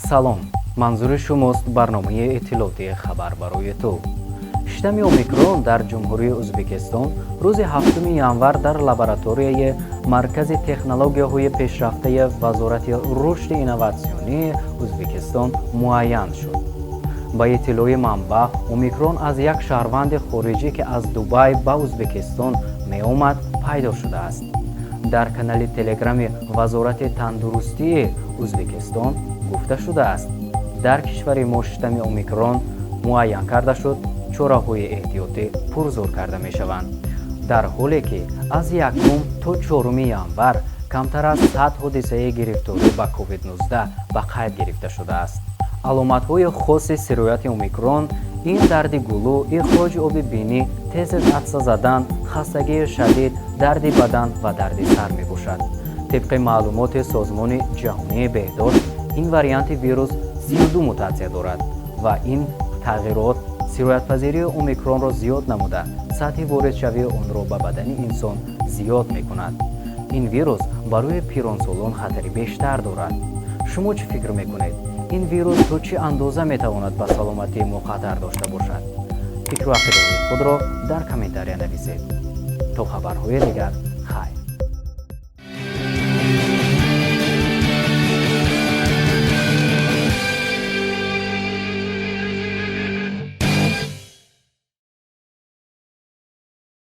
Салом, манзури шумост барномаи иттилоотии «Хабар барои ту». Штамми Омикрон дар Ҷумҳурии Ӯзбекистон рӯзи 7 январ дар лабораторияи Маркази технологияҳои пешрафтаи Вазорати рушди инноватсионии Ӯзбекистон муайян шуд. Ба иттилои манбаъ, Омикрон аз як шаҳрванди хориҷӣ, ки аз Дубай ба Ӯзбекистон меомад, пайдо шудааст. Дар канали Телеграми Вазорати тандурустии Ӯзбекистон гуфта шудааст: дар кишвари мо штамми Омикрон муайян карда шуд, чораҳои эҳтиётӣ пурзӯр карда мешаванд. Дар ҳоле ки аз 1 то 4 январ камтар аз 100 ҳодисаи гирифторӣ ба COVID-19 ба қайд гирифта шудааст. Аломатҳои хоси сирояти Омикрон ин дарди гулӯ, ихроҷи оби бинӣ, тез атса задан, хастагии шадид, дарди бадан ва дарди сар мебошад. Тибқи маълумоти Созмони Ҷаҳонии беҳдошт, ин варианти вирус 32 мутатсия дорад ва ин тағйирот сироятпазирии Омикронро зиёд намуда, сатҳи воридшавии онро ба бадани инсон зиёд мекунад. Ин вирус барои пиронсолон хатари бештар дорад. Шумо чӣ фикр мекунед? Ин вирус то чӣ андоза метавонад ба саломатии мо хатар дошта бошад? Фикру ақидаҳои худро дар комментария нависед. То хабарҳои дигар.